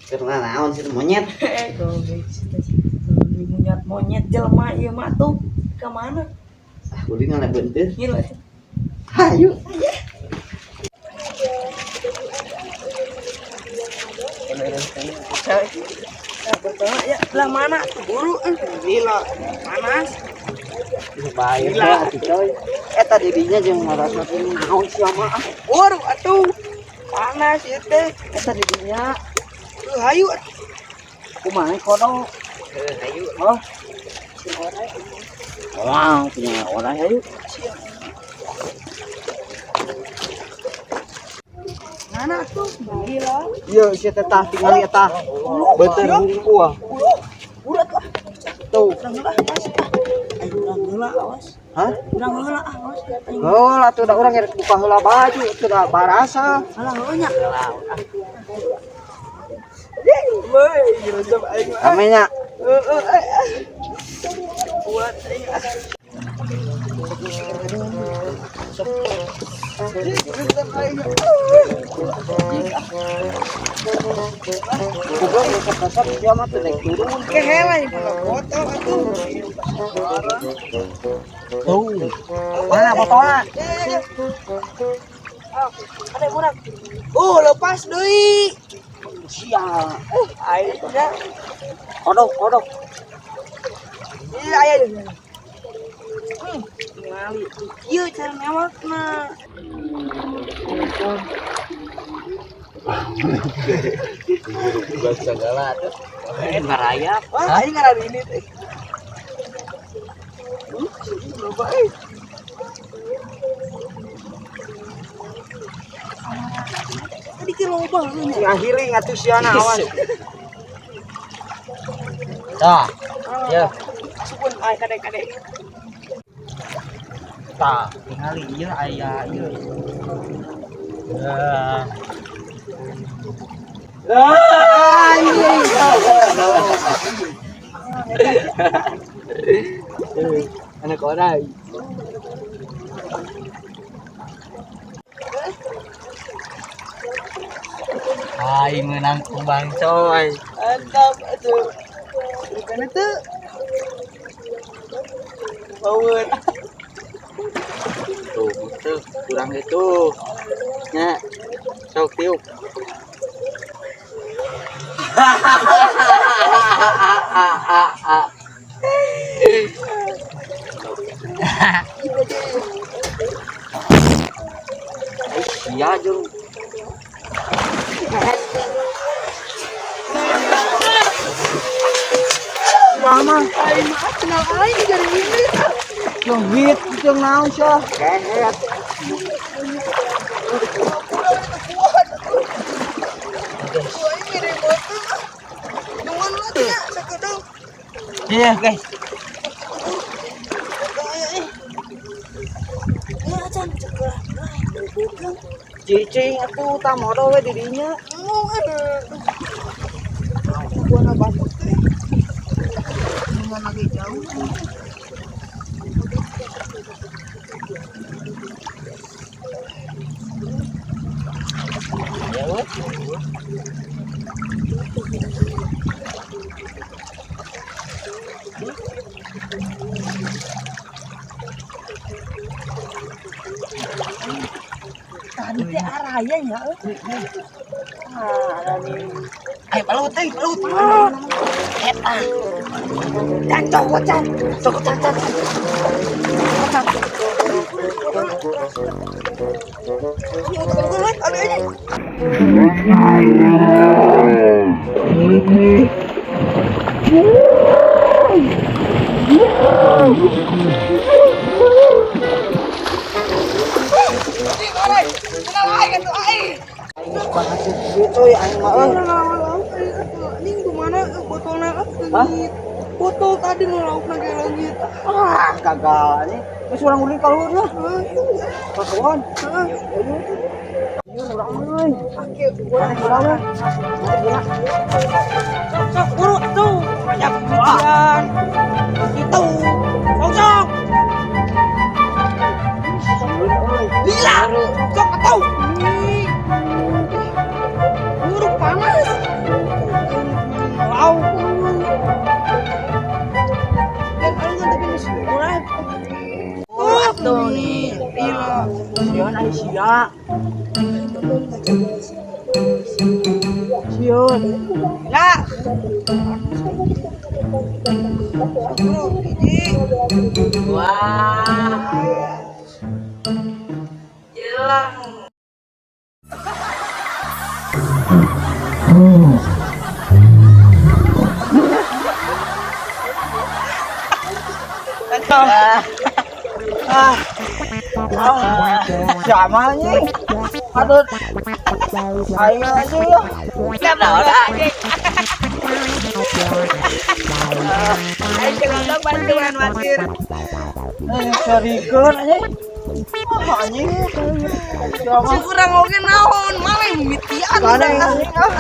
Karena naon sih monyet? Monyet monyet jelema ieu mah tuh. Ka mana? Ah, ulin ngalebeun teu. Gila. Hayu. Ya, lah mana tuh buru gila. Panas. Baik lah atuh coy. Eta didinya jeung ngarasakeun naon sia mah. Buru atuh. Panas ieu teh. Eta didinya Hayu atuh. Kumaha kodok? Hayu. Oh. Wah, punya orang hayu. Mana tuh? Gila. Iya, sia teh tah tingali eta. Beuteung hungkul. Urat lah. Tuh. Urang heula awas. Ayo urang heula awas. Hah? Urang heula awas. Heula atuh da urang rek buka heula baju atuh da barasa. Alah heuh nya. Woi, resep aing mah. Rame nya. Heeh, Kuat aing. Resep aing. Goblok resep-resep sia mah teu naik turun. Kehela ieu mah botol atuh. Tuh. Mana botolna? Ya, ya, ya. Ah, ada kurang. Oh, lepas deui. Sia. Aing nya. Kodok, kodok. Iya, aya ieu. Tingali. Ieu cara newakna. Segala tuh. Marayap. Wah, aing ngararini teh. Loba euy. Tadi ke loba heuh nya. Ngahiling atuh siana awas. Tah. Ya. Asupun ay kade-kade. Tah, tingali ieu aya ieu. Ya. Anak orang. Aing menang kumbang coy. Mantap atuh. Bukan itu. Power. Tuh, tuh, kurang itu. Nya. Sok tiup. Iya jeung. Mama, Aing mah kenal aing dari ini. jeung hit jeung naon sia? Kehet. Iya, guys. Cicing atuh tah modal we di dinya. Ya we. Tadi teh araya nya. Ayo balut teh, balut. Eta. Dan cokocan, cokocan, cokocan. Cuy, aing mah euy. Ini gimana botolnya Hah? Botol tadi ngelauk lagi langit. Ah, gagal ini. Geus urang ulin ka luhur lah. Kasuan. Ieu urang euy. Urang mah. Sok sok buru tuh banyak cucian. Itu. Sok sok. Lila. Sok atau. Buru panas. Sia. Sieun. Lah. Bro, hiji. Dua. Jelang. Ah. Ah. Siapa anjing? Aduh. Aing aja ya. Kenapa dah? Ayo jangan bantuan wasir. Eh, sarikeun anjing. Ah, anjing. Siapa? Si urang oge naon, malah mimitian Mana udah. anjing ah.